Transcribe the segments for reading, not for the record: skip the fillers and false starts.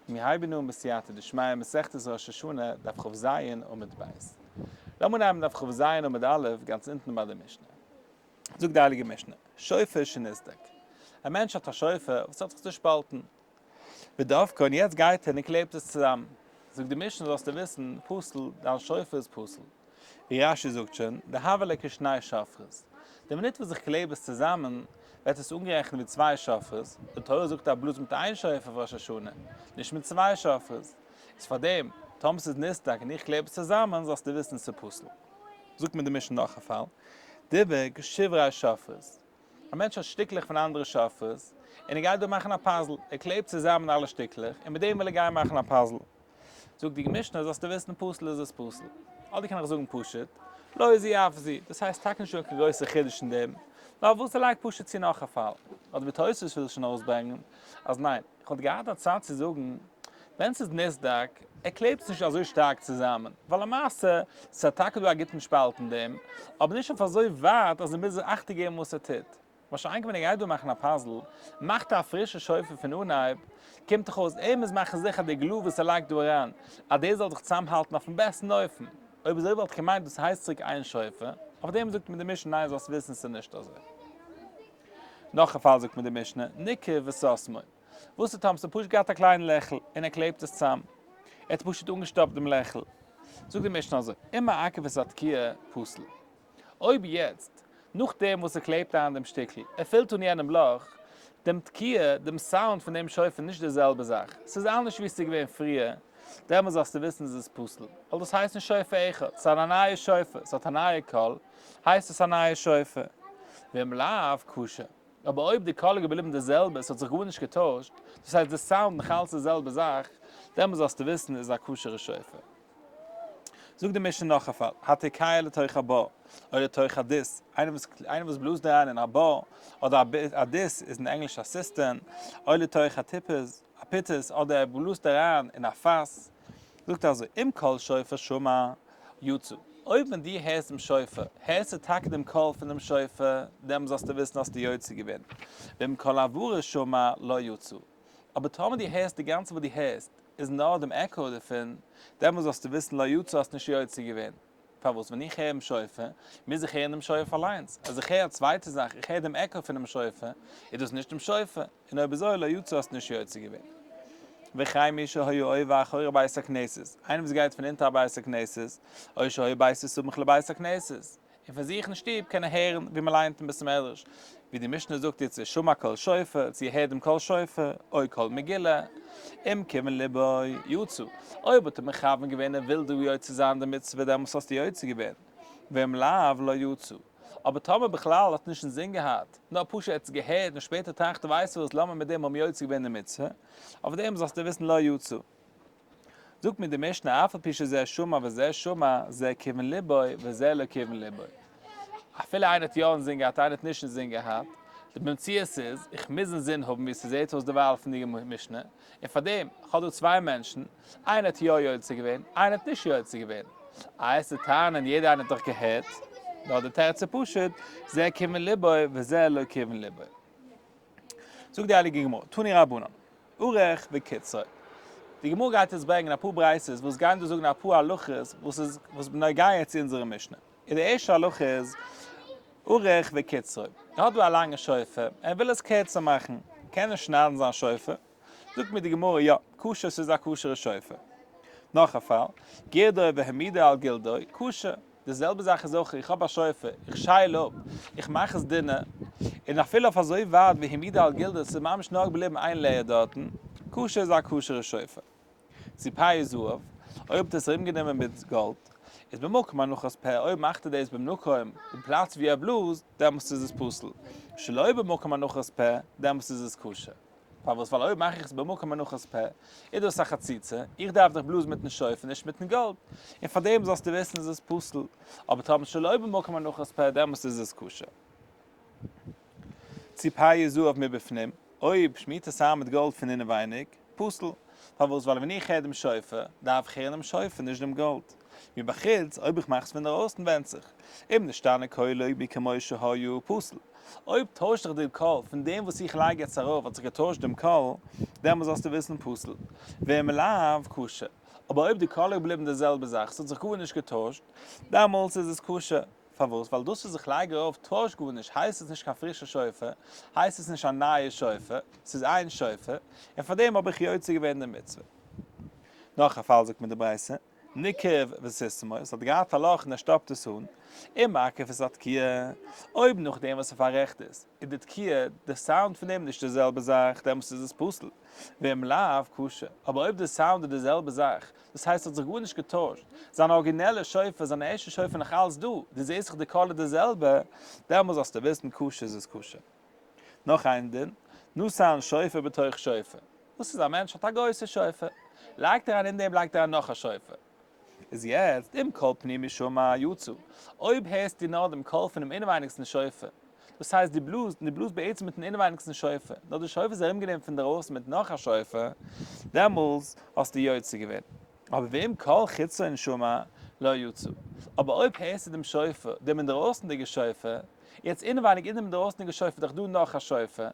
מיר הייבן אן בסייעתא דשמיא מסכת ראש השנה דף כז עמוד ב'. לאמיר נעמען דף כז עמוד א' גאנץ אונטן ביי די משנה. זאגט די הייליגע משנה, שופר שנסדק. א מענטש האט א שופר וואס האט זיך צושפאלטן. ודבקו און יעצט גייט ער און ער קלעבט עס צוזאם. זאגט די משנה זאלסטו וויסן, פסול, דיין שופר איז פסול. ווי רש"י זאגט שוין, דהוה ליה כשני שופרות. די מינוט וואס איך קלעב עס צוזאמען, ווערט עס אנגערעכנט ווי צוויי שופרות, די תורה זאגט א בלאז מיט איין שופר אויף ראש השנה, נישט מיט צוויי שופרות. איז פארדעם, טאמער ס'איז נסדק און איך קלעב עס צוזאמען, זאלסטו וויסן ס'איז פסול. זאגט מיר די משנה נאך א פאל, דיבק שברי שופרות. א מענטש האט שטיקלעך פון אנדערע שופרות, און ער גייט דא מאכן א puzzle, ער קלעבט צוזאמען אלע שטיקלעך, און מיט דעם וויל ער גיין מאכן א פאזל. זאגט די משנה זאלסטו וויסן פסול איז עס פסול. אדער קען איך זאגן פשוט, לא זו אף זו, דאס הייסט טאקע נישטא קיין גרויסע חידוש אין דעם, נאר וואס ער לייגט פשוט צו נאך א פאל. אדער ווי תוספות וויל שוין ארויסברענגען, אז ניין, איך וואלט געהאט א צד צו זאגן, ווען ס'איז נסדק, ער קלעבט עס נישט אזוי שטארק צוזאמען, ווייל למעשה, ס'איז טאקע דא א גוטן שפאלט אין דעם, אבער נישט אויף אזוי ווייט אז ער מוז אכטונג געבן וואס ער טוט. מה שאין כן ווען ער גייט דא מאכן א פאזל, מאכט ער א פרישע שופר פון אנהייב, קומט דאך אויס ער מוז מאכן זיכער די glue וואס ער לייגט דא אריין, אז דאס זאל זיך צוזאמהאלטן אויפן בעסטן אופן. אויב אזוי וואלט איך געמיינט דאס הייסט צוריק איין שופר, אויף דעם זאגט מיר די משנה ניין זאלסט וויסן ס'איז נישט אזוי. נאך א פאל זאגט מיר די משנה, ניקב וסתמו. וואס איז טאמער ס'האט פשוט געהאט א קליין לעכל און ער קלעבט עס צאם? ער האט פשוט אנגעשטאפט דעם לעכל. זאגט די משנה אזוי, אם מעכב את התקיעה פסול. אויב יעצט, נאכדעם וואס ער קלעבט איין דעם שטיקל, ער פילט אן יענעם לאך, דעם תקיעה, דעם סאונד פון דעם שופר נישט די זעלבע זאך, ס'איז אנדערש ווי ס'איז געווען פריער, דעמאלס זאלסטו וויסן איז עס פסול, ווייל דאס הייסט נישט שופר אחד, ס'איז א נייע שופר, ס'האט א נייע קול, הייסט עס א נייע שופר. ואם לאו, כשר. אבער אויב די קול איז געבליבן די זעלבע, עס האט זיך גארנישט געטוישט, דאס הייסט די סאונד נאך אלץ די זעלבע זאך, דעמאלס זאלסטו וויסן איז א כשר'ע שופר. זאגט די משנה נאך א פאל, התוקע לתוך הבור, או לתוך הדות, איינער וואס איינער וואס בלאזט אריין אין א בור, אדער א דות איז אין ענגליש א cistern, או לתוך הטיפות, הפיתות, אדער ער בלאזט אריין אין א פאס, זאגט ער אזוי, אם קול שופר שמע, יצא. אויב ווען דו הערסט דעם שופר, הערסטו טאקע דעם קול פון דעם שופר, דעמאלס זאלסטו וויסן האסטו יוצא געווען. ואם קול הברה שמע, לא יצא. אבער טאמער דו הערסט די גאנצע וואס דו הערסט איז נאר דעם עקאו דערפון, דעמאלס זאלסטו וויסן לא יצא האסט נישט יוצא געווען. פארוואס ווען איך הער דעם שופר, מוז איך הערן דעם שופר אליינס? אז איך הער א צווייטע זאך, איך הער דעם עקאו פונעם שופר, איז דאס נישט דעם שופר. און אויב אזוי לא יצא האסט נישט יוצא געווען. וכן מי שהיה עובר אחורי בית הכנסת, איינער וואס גייט פון אונטער א בית הכנסת, או שהיה ביתו סמוך לבית הכנסת, און פון זיך אין שטוב קען ער הערן ווי מען לייענט אין בית המדרש, ווי די משנה זאגט יצא שמע קול שופר, צו ער הערט דעם קול שופר, או קול מגילה, אם כיוון לבו יצא, אויב האט ער מכוון געווען ער וויל דא יוצא זיין די מצוה דעמאלס האסטו יוצא געווען, ואם לאו לא יצא. אבער טאמער בכלל האט נישט אינזין געהאט, נאר פשוט ער האט עס געהערט און שפעטער טראכט ער ווייסט וואס לאמיר מיט דעם האבן יוצא געווען די מצוה, אויף דעם זאלסטו וויסן לא יצא. זאגט מיר די משנה אף על פי שזה שמע וזה שמע, זה כיוון ליבו וזה לא כיוון ליבו. אפילו איינער האט יא אינזין געהאט איינער האט נישט אינזין געהאט, די מציאות איז, איך מוז אינזין האבן ווי ס'זעהט אויס דערווייל פון די משנה, און פארדעם, כ'האב דא צוויי מענטשן, איינער האט יא יוצא געווען, איינער האט נישט יוצא געווען. איי עס איז טענה'ן יעדער איינער האט דאך געהערט, נאר די תירוץ איז פשוט, זה כיוון ליבו וזה לא כיוון ליבו. זאגט די הייליגע גמרא, תנו רבנן, ארך וקצרו. די גמרא גייט יעצט ברענגען אפאר ברייתות וואס גייען דא זאגן אפאר הלכות וואס איז וואס בנוגע צו אונזערע משנה. און די ערשטע הלכה איז, ארך וקצרו. ער האט דא א לאנגע שופר, ער וויל עס קערצער מאכן, קען ער שניידן זיין שופר? זאגט מיר די גמרא יא, כשר ס'איז א כשר'ע שופר. נאך א פאל, גירדו והעמידו על גלדו, כשר. די זעלבע זאך איז אויך, איך האב א שופר, איך שייל אפ, איך מאך עס דינער, און אפילו אויף אזוי ווייט והעמידו על גלדו, ס'איז ממש נאר געבליבן איין layer דארטן, כשר איז א כשר'ע שופר. ציפהו זהב, אויב האט ער עס ארומגענומען מיט גאלד, איז במקום הנחת פה, אויב מאכט ער דאס במקום, דעם פלאץ וואו ער בלאזט, דעמאלסט איז עס פסול. שלא במקום הנחת פה, דעמאלסט איז עס כשר. פארוואס? ווייל אויב מאך איך עס במקום הנחת פה, איז דאס א חציצה, איך דארף דאך בלאזן מיטן שופר נישט מיטן גאלד, און פאר דעם זאלסטו וויסן איז עס פסול, אבער טאמער שלא במקום הנחת פה דעמאלסט איז עס כשר. ציפהו זהב מבפנים, אויב שמירט עס איין מיט גאלד פון אינעווייניג, פסול. פארוואס? ווייל ווען איך הער דעם שופר, דארף איך הערן דעם שופר, נישט דעם גאלד. מבחוץ, אויב איך מאך עס פון דערויסן ווענדט זיך. אם נשתנה קולו מכמו שהיה פסול. אויב טוישט זיך די קול פון דעם וואס איך לייג יעצט ארויף האט זיך געטוישט דעם קול, דעמאלס זאלסטו וויסן פסול. ואם לאו, כשר. אבער אויב די קול איז געבליבן די זעלבע זאך, ס'האט זיך גארנישט געטוישט, דעמאלס איז עס כשר. פארוואס? ווייל דאס וואס איך לייג ארויף טוישט גארנישט, הייסט עס נישט קיין פרישע שופר, הייסט עס נישט א נייע שופר, ס'איז איין שופר, און פאר דעם האב איך יוצא געווען די מצוה. נאך א פאל זאגט מיר די ברייתא, ניקב וסתמו, עס האט געהאט א לאך און ער שטאפט עס אן, ומקיף את התקיעה, אויב נאכדעם וואס ער פאררעכט עס, איז די תקיעה, די סאונד פון דעם נישט די זעלבע זאך, דעמאלטס איז עס פסול, ואם לאו, כשר, אבער אויב די סאונד איז די זעלבע זאך, דאס הייסט ס'האט זיך גארנישט געטוישט, זיין ארגינעלע שופר, זיין ערשטע שופר נאך אלץ דא, דו זעסט זיך די קול איז די זעלבע, דעמאלטס זאלסטו וויסן כשר איז עס כשר. נאך איין דין, נתן שופר בתוך שופר, וואס איז א מענטש האט א גרויסע שופר, לייגט אריין אין דעם לייגט אריין נאך א שופר, איז יעצט אם קול פנימי שמע יצא, אויב הערסטו נאר דעם קול פונעם אינעווייניגסטן שופר, דאס הייסט דו בלאזט און דו בלאזט בעצם מיטן אינעווייניגסטן שופר, נאר די שופר איז ארומגענומען פון דערויסן מיט נאך א שופר, דעמאלס האסטו יוצא געווען. אבער ואם קול חיצון שמע לא יצא, אבער אויב הערסטו דעם שופר, דעם אינדערויסנדיגע שופר, יעצט אינעווייניג אין דעם אינדערויסנדיגע שופר איז דאך דא נאך א שופר,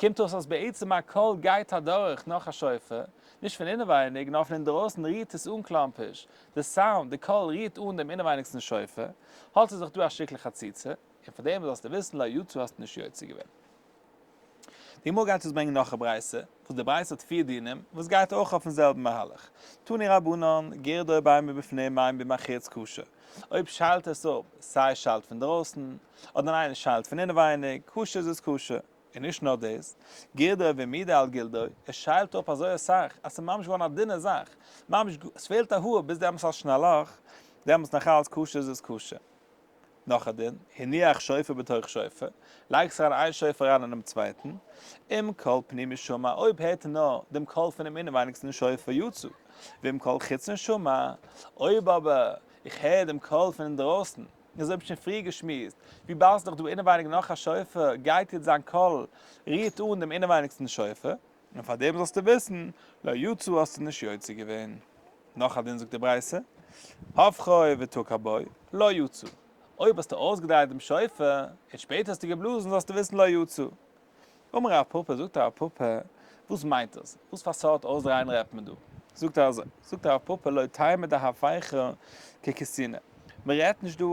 קומט אויס אז בעצם א קול גייט אדורך נאך א שופר, נישט פון אינעווייניג נאר פון אינדערויסן רירט עס אן קלאמפיש, די סאונד, די קול רירט אן דעם אינעווייניגסטן שופר, האט עס דאך דא א שטיקל חציצה, און פאר דעם זאלסטו וויסן לא יצא האסטו נישט יוצא געווען. די גמרא גייט אונז ברענגען נאך א ברייתא, וואס די ברייתא האט פיר דינים, וואס גייט אויך אויפן זעלבן מהלך. תנו רבנן, גירדו בין מבפנים בין מבחוץ כשר. אויב שיילט עס אפ, סיי שיילט פון דרויסן, אדער איינער שיילט פון אינעווייניג, כשר איז עס כשר. און נישט נאר דאס, גירדו והעמידו על גלדו, ער שיילט אפ אזוי אסאך, אז ס'איז ממש געווארן א דינע זאך, ממש עס פעלט א האר ביז דעמאלטס האסט שוין א לאך, דעמאלטס נאך אלץ כשר איז עס כשר. נאך א דין, הניח שופר בתוך שופר, לייגסט אריין איין שופר אריין אינעם צווייטן, אם קול פנימי שמע, אויב הערט ער נאר דעם קול פונעם אינעווייניגסטן שופר יצא, ואם קול חיצון שמע, אויב אבער איך הער דעם קול פון אינדרויסן, און אזוי האב איך שוין פריער געשמועסט, וויבאלד ס'איז דאך דא אינעווייניג נאך א שופר, גייט יעצט זיין קול רירט אן דעם אינעווייניגסטן שופר, און פאר דעם זאלסטו וויסן, לא יצא האסטו נישט יוצא געווען. נאך א דין זאגט די ברייתא, הפכו ותקע בו, לא יצא. אויב האסטו אויסגעדרייט דעם שופר, און שפעטער האסטו געבלאזן, זאלסטו וויסן לא יצא. אמר רב פפא, זאגט רב פפא, וואס מיינט דאס? וואס פאר סארט אויסדרייען רעדט מען דא? זאגט ער אזוי, זאגט רב פפא, לא תימא דהפיכה ככתונא. מען רעדט נישט דא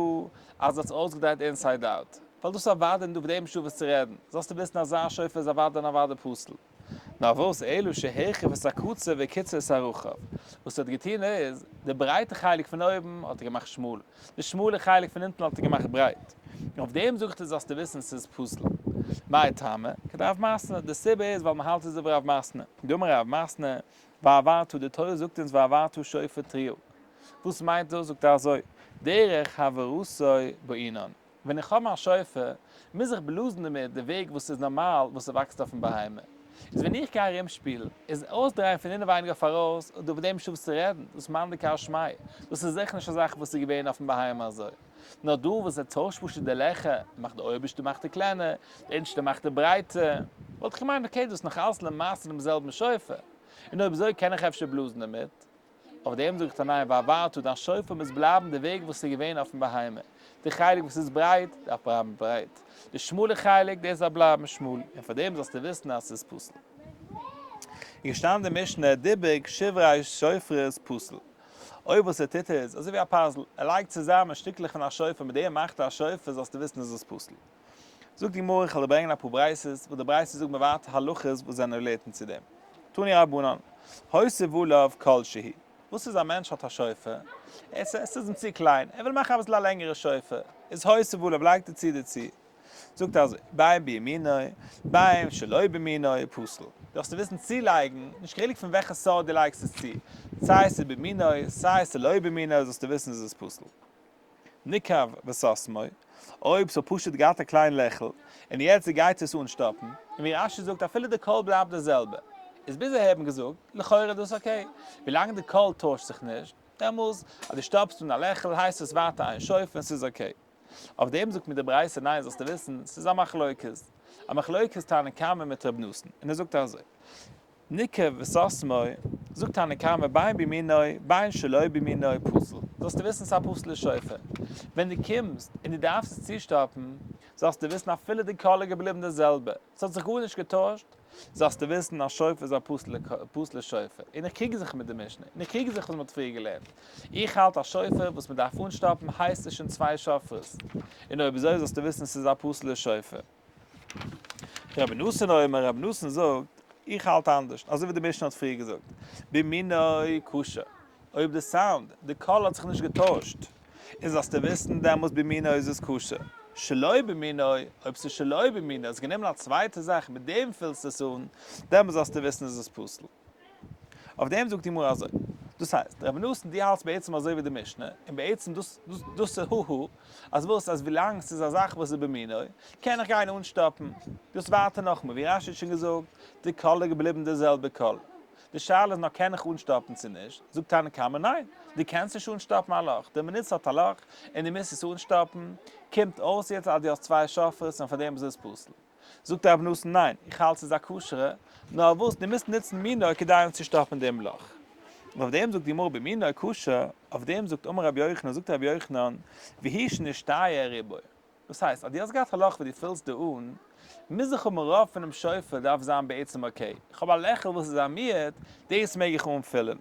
אז האסט אויסגעדרייט inside out, ווייל דאס איז אוודאי און דא אויף דעם נישטא וואס צו רעדן, זאלסטו וויסן אזא שופר איז אוודאי און אוודאי פסול. נאר וואס, אלא שהרחיב את הקצר וקיצר את הרחב, וואס ער האט געטון איז, די ברייטע חלק פון אויבן האט ער געמאכט שמאל, די שמאלע חלק פון אונטן האט ער געמאכט ברייט, און אויף דעם זאג איך דיר זאלסטו וויסן ס'איז פסול. מאי טעמא? כדרב מתנא, די סיבה איז ווייל מ'האלט אזוי ווי רב מתנא, דאמר רב מתנא, והעברת, די תורה זאגט אונז והעברת שופר תרועה, וואס מיינט דאס? זאגט ער אזוי, דרך העברתו בעינן, ווען איך האב מיין שופר, מוז איך בלאזן דערמיט די וועג וואס איז נארמאל וואס ס'וואקסט אויפן בהמה. איז ווען איך גיי ארומשפילן, איז אויסדרייען פון אינעווייניג אויף ארויס, איז דא אויף דעם נישטא וואס צו רעדן, דאס מאן דכר שמיה, דאס איז זיכער נישט א זאך וואס איז געווען אויפן בהמה אזוי. נאר דא וואס ער טוישט פשוט די לעכער, מאכט די אויבערשטע מאכט די קלענער, די אונטערשטע מאכט די ברייטע, וואלט איך געמיינט okay דאס איז נאך אלס למעשה דעם זעלבן שופר, און אויב אזוי קען איך אפשר בלאזן דערמיט. אויף דעם זאגט ער ניין והעברת, דיין שופר מוז בלייבן די וועג וואס איז געווען אויפן בהמה, די חלק וואס איז ברייט דארף בלייבן ברייט, די שמאלע חלק דאס דארף בלייבן שמאל, און פאר דעם זאלסטו וויסן אז ס'איז פסול. איז געשטאנען די משנה דיבק שברי שופרות פסול. אויב וואס ער טוט איז אזוי ווי א puzzle, ער לייגט צוזאמען שטיקלעך פון א שופר מיט דעם מאכט ער א שופר זאלסטו וויסן אז עס איז פסול. זאגט די גמרא איך וועל דיר ברענגען אפאר ברייתות וואס די ברייתות זאגן מיר ווייטער הלכות וואס זענען related צו דעם. תנו רבנן, הוסיף עליו כל שהוא, וואס איז א מענטש האט א שופר, עס איז אים צו קליין, ער וויל מאכן אביסל א לענגערע שופר, איז הוסיף עליו לייגט ער צו דערצו, זאגט ער אזוי, בין במינו, בין שלא במינו, פסול. דארפסטו וויסן צולייגן, נישט קיין חילוק פון וועלכע סארט דו לייגסט עס צו, סיי עס איז במינו, סיי עס איז לא במינו, זאלסטו וויסן איז עס פסול. ניקב וסתמו, אויב ס'האט פשוט געהאט א קליין לעכל, און יעצט גייט עס אנשטאפן, און ווי רש"י זאגט אפילו די קול בלייבט די זעלבע, איז ביז אהער האט מען געזאגט, לכאורה איז דאס okay, ווילאנג די קול טוישט זיך נישט, דעמאלס אז דו שטאפסט אן א לעכל הייסט עס ווייטער איין שופר און ס'איז okay. אויף דעם זאגט מיר די ברייתא ניין זאלסטו וויסן, ס'איז א מחלוקת, א מחלוקת תנא קמא מיט ר' נתן, און ער זאגט אזוי. ניקב וסתמו, זאגט תנא קמא בין במינו בין שלא במינו פסול. זאלסטו וויסן ס'איז א פסול'ע שופר. ווען דו קומסט און דו דארפסט עס צושטאפן, זאלסטו וויסן אפילו די קול איז געבליבן די זעלבע, ס'האט זיך גארנישט געטוישט, זאלסטו וויסן אז שופר איז א פסול'ע שופר. און איך קריג זיך מיט די משנה, און איך קריג זיך וואס מ'האט פריער געלערנט. איך האלט אז שופר וואס מ'דארף אנשטאפן הייסט עס שוין צוויי שופרות, און אויב אזוי זאלסטו וויסן ס'איז א פסול'ע שופר. רבי נתן אומר, רבי נתן זאגט, איך האלט אנדערש, אזוי ווי די משנה האט פריער געזאגט, במינו כשר, אויב די סאונד, די קול האט זיך נישט געטוישט, איז זאלסטו וויסן דעמאלס במינו איז עס כשר, שלא במינו, אויב ס'איז שלא במינו, האסט גענומען א צווייטע זאך מיט דעם פילסטו עס אן, דעמאלס זאלסטו וויסן איז עס פסול. אויף דעם זאגט די גמרא אזוי, דאס הייסט, רבי נתן דו האלטסט בעצם אזוי ווי די משנה, און בעצם דאס דאס איז הו הא, אז וואס אז ווילאנג ס'איז א זאך וואס איז במינו, קען איך גיין אנשטאפן. דאס ווייטער נאכאמאל, ווי רשי האט שוין געזאגט, די קול איז געבליבן די זעלבע קול. די שאלה איז נאר קען איך אנשטאפן צו נישט, זאגט תנא קמא ניין, דו קענסט נישט אנשטאפן א לאך, די מינוט ס'האט א לאך און דו מוזט עס אנשטאפן, קומט אויס יעצט אז דו האסט צוויי שופרות און פאר דעם איז עס פסול. זאגט רבי נתן ניין, איך האלט ס'איז א כשר'ע, נאר וואס, דו מוזט נוצן מינו כדי אנצושטאפן דעם לאך. און אויף דעם זאגט די גמרא במינו כשר, אויף דעם זאגט אמר רבי יוחנן, זאגט רבי יוחנן, והוא שנשתייר רובו. דאס הייסט, אז דו האסט געהאט א לאך וואס דו פילסט דא אן, מוז איך האבן רוב פונעם שופר דארף זיין בעצם okay, איך האב א לעכל וואס איז א מיעוט, דאס מעג איך אנפילן. און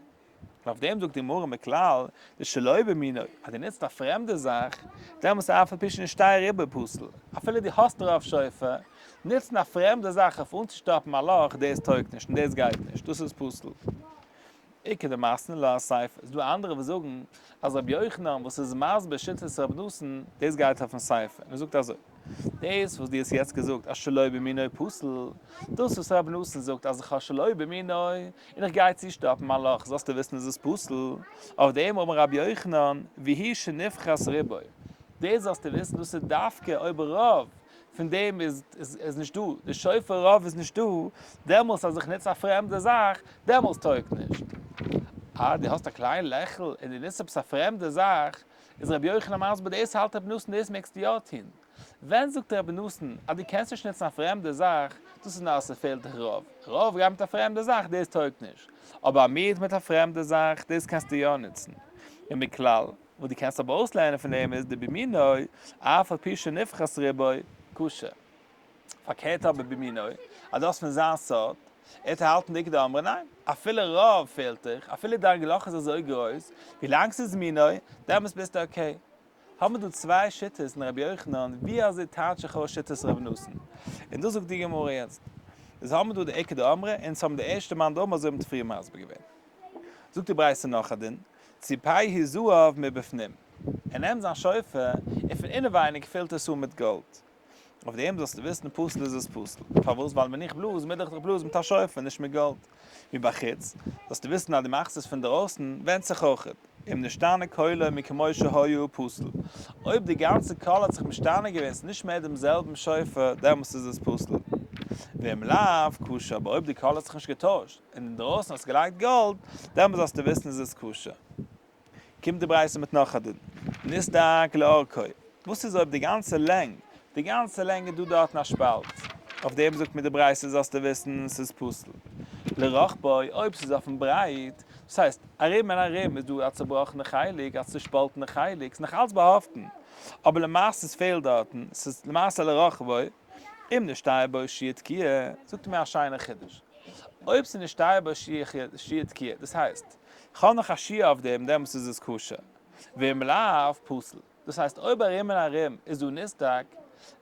אויף דעם זאגט די גמרא מכלל דשלא במינו, אז דו נוצט א פרעמדע זאך, דעמאלס אף על פי שנשתייר רובו פסול, אפילו דו האסט רוב שופר, נוצן א פרעמדע זאך אויף אנצושטאפן א לאך, דאס טויגט נישט און דאס גייט נישט, דאס איז פסול. איכא דמתני לה אסיפא, איז דא אנדערע וואס זאגן אז רבי יוחנן וואס איז מסביר שיטת רבי נתן, דאס גייט אויפן סיפא, און ער זאגט אזוי, דאס וואס דו האסט יעצט געזאגט אז שלא במינו פסול, דאס וואס רבי נתן זאגט אז איך האב שלא במינו און איך גיי צושטאפן מיין לאך זאלסטו וויסן איז עס פסול, אויף דעם אמר רבי יוחנן והוא שנפחת רובו, דאס זאלסטו וויסן דאס איז דווקא אויב רוב פון דעם איז איז נישט דא, די שופר רוב איז נישט דא, דעמאלס אז איך נוץ א פרעמדע זאך, דעמאלס טויגט נישט. אה, דו האסט א קליין לעכל און דו נוצט עפעס א פרעמדע זאך, איז רבי יוחנן מסביר דאס האלט רבי נתן דאס מעגסטו יא טון. ווען זאגט רבי נתן אז דו קענסט נישט נוצן א פרעמדע זאך, דאס איז נאר אז ס'פעלט דיך רוב, רוב גייט מיט א פרעמדע זאך דאס טויגט נישט, אבער א מיעוט מיט א פרעמדע זאך דאס קענסטו יא נוצן. און מכלל. וואס דו קענסט אבער אויסלערנען פון דעם איז דבמינו אף על פי שנפחת רובו כשר. פארקערט אבער במינו, אז דו האסט פון זיין סארט, ער האט ערהאלטן די איכא דאמרי ניין, אפילו רוב פעלט דיך, אפילו דיין לאך איז אזוי גרויס, ווילאנג ס'איז מינו, דעמאלטס ביסטו okay. האבן מיר דא צוויי שיטות אין רבי יוחנן, ווי אזוי טייטש איך אויס שיטת רבי נתן? און דאס זאגט די גמרא יעצט. איז האבן מיר דא די איכא דאמרי, אונז האבן די ערשטע מאן דאמר אזוי האבן מיר פריער מסביר געווען. זאגט די ברייתא נאך א דין, ציפהו זהב מבפנים, ער נעמט זיין שופר און פון אינעווייניג פילט עס אן מיט גאלד. אויף דעם זאלסטו וויסן פסול איז עס פסול. פארוואס? ווייל ווען איך בלאז מוז איך דאך בלאזן מיט א שופר נישט מיט גאלד. מבחוץ, זאלסטו וויסן אז דו מאכסט עס פון דרויסן, ווענדט זיך אויכעט. אם נשתנה קולו מכמו שהיה פסול. אויב די גאנצע קול האט זיך משתנה געווען, ס'איז נישט מער דעם זעלבן שופר, דעמאלס איז עס פסול. ואם לאו, כשר. אבער אויב די קול האט זיך נישט געטוישט, און אינדרויסן האסט געלייגט גאלד, דעמאלס זאלסטו וויסן איז עס כשר. קומט די ברייתא מיט נאך א דין, נסדק לאורכו, וואס איז אויב די גאנצע לענג, די גאנצע לענג איז דא דארטן א שפאלט, אויף דעם זאגט מיר די ברייתא זאלסטו וויסן ס'איז פסול. לרוחבו, אויב ס'איז אויפן ברייט, דאס הייסט, ארום און ארום איז דא א צובראכענע חלק, א צושפאלטענע חלק, ס'איז נאך אלץ באהאפטן, אבער למעשה ס'פעלט דארטן, ס'איז למעשה לרוחבו, אם נשתייר בו שיעור תקיעה, זאגט ער מיר א שיינע חידוש. אויב ס'איז נשתייר בו שיעור תקיעה, דאס הייסט, כ'האב נאך א שיעור אויף דעם, דעמאלטס איז עס כשר. ואם לאו, פסול. דאס הייסט, אויב ארום און ארום איז דא נסדק,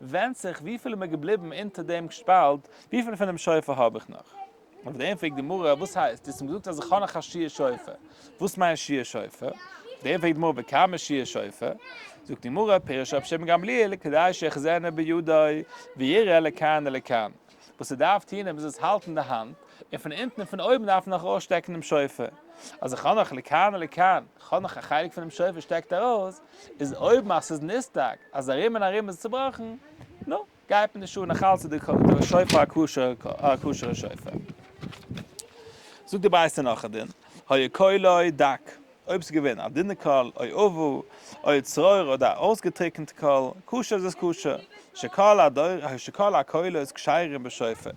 ווענדט זיך וויפיל איז מיר געבליבן אונטער דעם שפאלט, וויפיל פונעם שופר האב איך נאך. אויף דעם פרעגט די גמרא, וואס הייסט, דו האסט אים געזאגט אז איך האב נאך א שיעור שופר, וואס מיינט שיעור שופר? אויף דעם פרעגט די גמרא, וכמה שיעור שופר? זאגט די גמרא, פירש רבי שמעון גמליאל, כדי שיאחזנו בידו ויראה לכאן ולכאן. וואס ער דארף טון, ער מוז עס האלטן אין די האנט, און פון אונטן און פון אויבן דארף ער נאך ארויסשטעקן דעם שופר. אז איך האב נאך לכאן ולכאן, איך האב נאך א חלק פונעם שופר שטעקט ארויס, איז אויב אז ס'איז נסדק, אז ארום און ארום איז צובראכן, נו, גייט מען נישט אן, נאכאלץ איז די שופר א כשר'ע שופר. זאגט די ברייתא נאך א דין, היה קולו דק, אויב ס'איז געווען א דינע קול, או עבה, או צרור אדער א אויסגעטריקענטע קול, כשר איז עס כשר, שכל הקולות כשרים בשופר.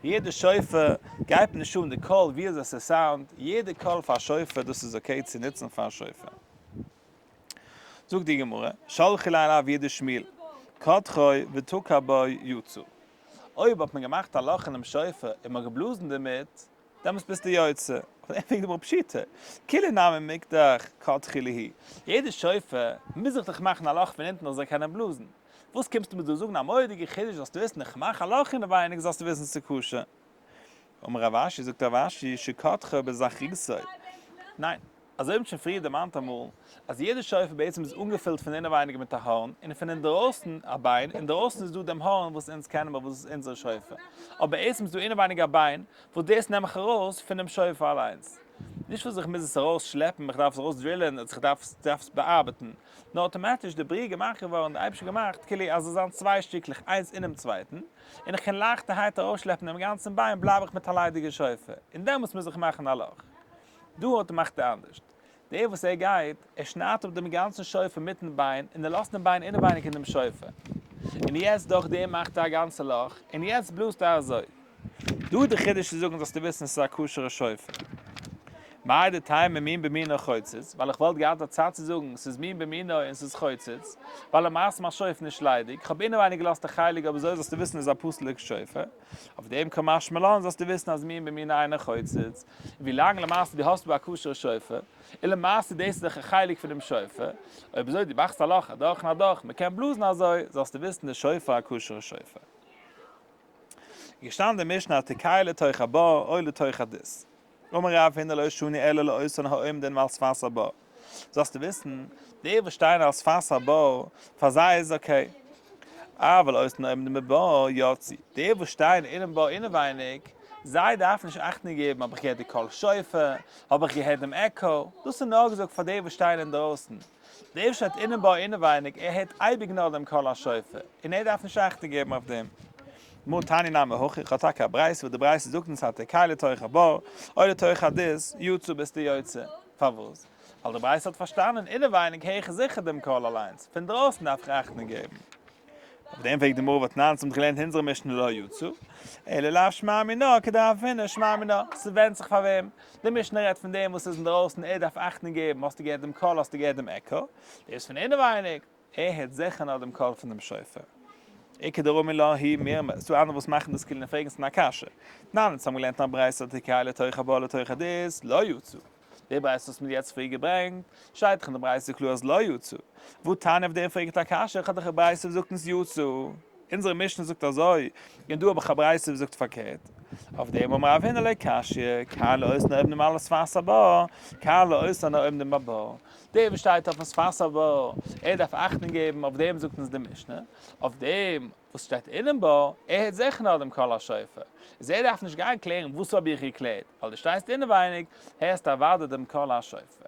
יעדע שופר גייט מען נישט אן די קול ווי אזוי ס'סאונד, יעדע קול פאר א שופר דאס איז okay צו נוצן פאר א שופר. זאגט די גמרא, שלחו ליה לאבוה דשמואל, קדחו ותקע בו יצא. אויב האט מען געמאכט א לאך אינעם שופר און מען האט געבלאזן דערמיט, דעמאלטס ביסטו יוצא. אויף דעם פרעגט די גמרא פשיטא, כולהו נמי מקדח קדחו להו, יעדע שופר מוז זיך דאך מאכן א לאך פון אונטן איך זאל קענען בלאזן, וואס קומסטו מיר דא זאגן א מורא'דיגע חידוש זאלסטו וויסן איך מאך א לאך אינעווייניג זאלסטו וויסן ס'איז כשר. אמר רב אשי זאגט רב אשי שקדחו בזכרותו, ניין, אזוי האט מען שוין פריער דערמאנט אמאל, אז יעדע שופר בעצם איז אנגעפילט פון אינעווייניג מיט א הארן, און פון אינדרויסן א ביין, אינדרויסן איז דא דעם הארן וואס אונז קענען מיר וואס איז אונזער שופר, אבער בעצם איז דא אינעווייניג א ביין, וואס דאס נעם איך ארויס פונעם שופר אליינס. נישט וואס איך מוז עס ארויס שלעפן, איך דארף עס ארויס drill ען, איך דארף עס באארבעטן, נאר אטאמאטיש די בריאה געמאכט געווארן, די אייבערשטער געמאכט כאילו אז עס זיין צוויי שטיקלעך איינס אינעם צווייטן, און איך קען לייכטערהייט ארויסשלעפן דעם גאנצן ביין בלייב איך מיט א ליידיגע שופר, און דעמאלטס מוז איך מאכן א לאך. דא האט מאכט ער אנדערשט. דער וואס ער גייט, ער שניידט אפ דעם גאנצן שופר מיטן ביין, און ער לאזט דעם ביין אינעווייניג אין דעם שופר. און יעצט דורך דעם מאכט ער א גאנצע לאך, און יעצט בלאזט ער אזוי. דא איז די חידוש צו זאגן זאלסטו וויסן ס'איז א כשר'ע שופר. מהו דתימא מין במינו חוצץ, ווייל איך וואלט געהאט א צד צו זאגן ס'איז מין במינו און ס'איז חוצץ, ווייל למעשה מיין שופר נישט ליידיג, כ'האב אינעווייניג געלאזט א חלק אבער אזוי זאלסטו וויסן איז א פסול'יג שופר. אויף דעם קא משמע לן זאלסטו וויסן אז מין במינו אינו חוצץ, און ווי לאנג למעשה דו האסט דא א כשר'ע שופר, און למעשה דאס איז דאך א חלק פונעם שופר, אויב אזוי דו מאכסט א לאך אדורך און אדורך, מ'קען בלאזן אזוי, זאלסטו וויסן די שופר א כשר'ע שופר. געשטאנען די משנה התוקע לתוך הבור או לתוך הדות. אמר רב הונא לא שנו אלא לאותן העומדין על שפת הבור. זאלסטו וויסן, די וואס שטייען על שפת הבור, פאר זיי איז okay. אבל אותן העומדין בבור יצאו. די וואס שטייען אינעם בור אינעווייניג, זיי דארפן נישט אכטונג געבן האב איך געהערט די קול שופר, האב איך געהערט דעם עקא. דאס איז נאר געזאגט פאר די וואס שטייען אינדרויסן. דער וואס שטייט אינעם בור אינעווייניג, ער הערט אייביג נאר דעם קול השופר, און ער דארף נישט אכטונג געבן אויף דעם. מהא תניא נמי הכי, איך האב טאקע א ברייתא וואס די ברייתא זאגט אונז התוקע לתוך הבור, או לתוך הדות, יצא ביסטו יוצא. פארוואס? ווייל די ברייתא האט פארשטאנען, אינעווייניג הער איך זיכער דעם קול אליינס, פון דרויסן דארף איך אכטונג געבן. אויף דעם פרעגט די גמרא והתנן אונז האבן געלערנט אונזערע משנה לא יצא, אלא לאו שמע מינה כדרב הונא שמע מינה, ס'ווענדט זיך פאר וועם, די משנה רעדט פון דעם וואס איז אינדרויסן ער דארף אכטונג געבן, האסטו געהערט דעם קול האסטו געהערט דעם עקא, דער איז פון אינעווייניג, ער הערט זיכער נאר דעם קול פון דעם שופר. איכא דרמי לה היא מירמא, ס'דא אנדערע וואס מאכן דאס כאילו און פרעגן עס אין א קשיא. תנן, אונז האבן געלערנט אין א ברייתא התוקע לתוך הבור לתוך הדות, לא יצא. די ברייתא וואס מ'האט יעצט פריער געברענגט, שטייט דאך אין די ברייתא קלאר אז לא יצא. והא תניא אויף דעם פרעגט א קשיא, איך האב דאך א ברייתא וואס זאגט אונז יצא. אונזערע משנה זאגט אזוי, און דא האב איך א ברייתא וואס זאגט פארקערט. אויף דעם אמר רב הונא לא קשיא, כאן לאותן העומדים על שפת הבור, כאן לאותן העומדים בבור. דער וואס שטייט אויפן שפת הבור, ער דארף אכטונג געבן, אויף דעם זאגט אונז די משנה. אויף דעם וואס שטייט אינעם בור, ער הערט זיכער נאר דעם קול השופר, איז ער דארף נישט גיין קלערן וואס האב איך געקלערט, ווייל דו שטייסט אינעווייניג, הערסטו אוודאי דעם קול השופר.